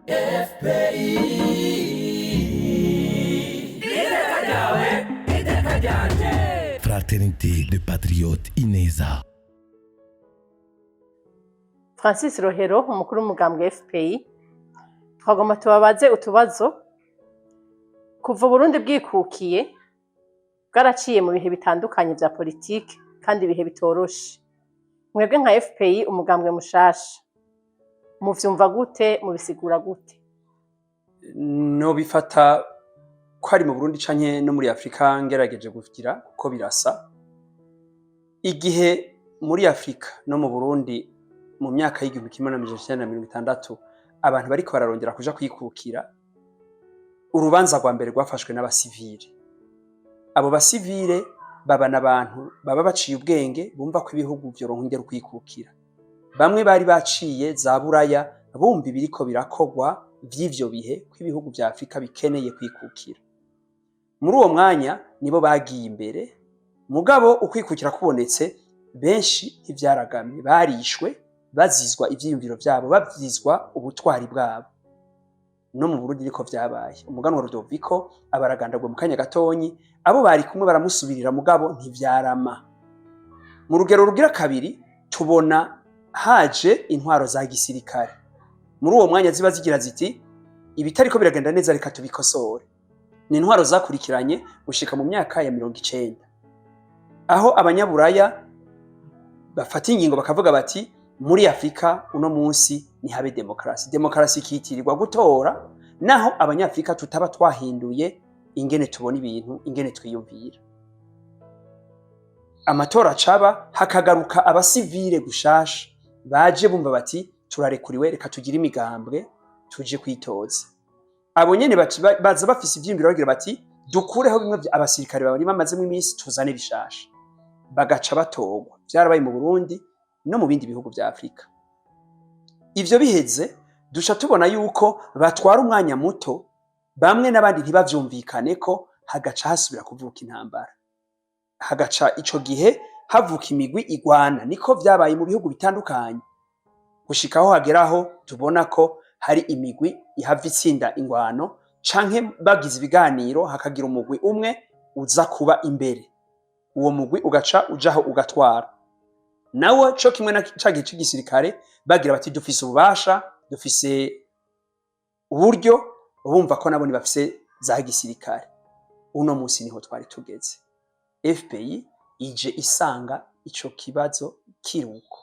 FPI iteka ryawe, iteka ryanje. Fraternité de Patriotes Ineza. Francis Rohero, umukuru w'umugambwe FPI, twagomba tubabaze utubazo. Kuva Uburundi bwikukiye, bwaraciye mu bihe bitandukanye vya politike kandi ibihe bitoroshe. Mwebwe nka FPI, umugambwe mushasha, muvyumva gute? Mubisigura gute? No bifata ko ari mu Burundi canke no muri Afrika, ngerageje kugira kuko birasa. Igihe muri Afrika no mu Burundi mu myaka y'1960 abantu bariko bararondera kuja kwikukira, urubanza rwa mbere rwafashwe n'abasivile. Abo basivile baba n'abantu baba baciye ubwenge, bumva ko ibihugu vyoronka ingene kwikukira. Bamwe bari baciye za Buraya, bumva ibiriko birakorwa vy'ivyo bihe, ko ibihugu vya Afrika bikeneye kwikukira. Muri uwo mwanya nibo bagiye imbere. Mugabo ukwikukira kubonetse, benshi ntivyaragamye, barishwe bazizwa ivyiyumviro vyabo, bavyizwa ubutwari bwabo. No mu Burundi niko vyabaye. Umuganwa Rudoviko abaragandagwe mu kanya gatonyi, abo bari kumwe baramusubirira, mugabo ntivyarama. Mu rugero rugira kabiri, tubona haje intwaro za gisirikare. Muri uwo mwanya ziba zigira ziti: "Ibitariko biragenda neza, reka tubikosore." Ni intwaro zakurikiranye gushika mu myaka ya 90, aho abanyaburaya bafata ingingo bakavuga bati: "Muri Afurika uno munsi ntihabe demokarasi." Demokarasi ikitirirwa gutora, naho abanyafurika tutaba twahinduye ingene tubona ibintu, ingene twiyumvira. Amatora acaba, hakagaruka abasivile gushasha baje bumva bati: "Turarekuriwe, reka tugire imigambwe, tuje kwitoza." Abo nyene baza bafise ivyiyumviro, bagira bati: "Dukureho bimwe abasirikare bari bamazemo iminsi, tuzane bishasha." Bagaca batorwa. Vyarabaye mu Burundi no mu bindi bihugu vya Afrika. Ivyo biheze, duca tubona yuko batwara umwanya muto, bamwe n'abandi ntibavyumvikane ko, hagaca hasubira kuvuka intambara, hagaca ico gihe havuka imigwi igwana. Niko vyabaye mu bihugu bitandukanye, gushika aho hageraho tubona ko hari imigwi ihava itsinda ingwano, canke bagize ibiganiro hakagira umugwi umwe uza kuba imbere, uwo mugwi ugaca ujaho ugatwara. Nawo co kimwe na ca gihe c'igisirikare, bagira bati: "Dufise ububasha, dufise uburyo." Bumva ko nabo bafise za gisirikare. Uno munsi niho twari tugeze. FPI ije isanga ico kibazo kiruko.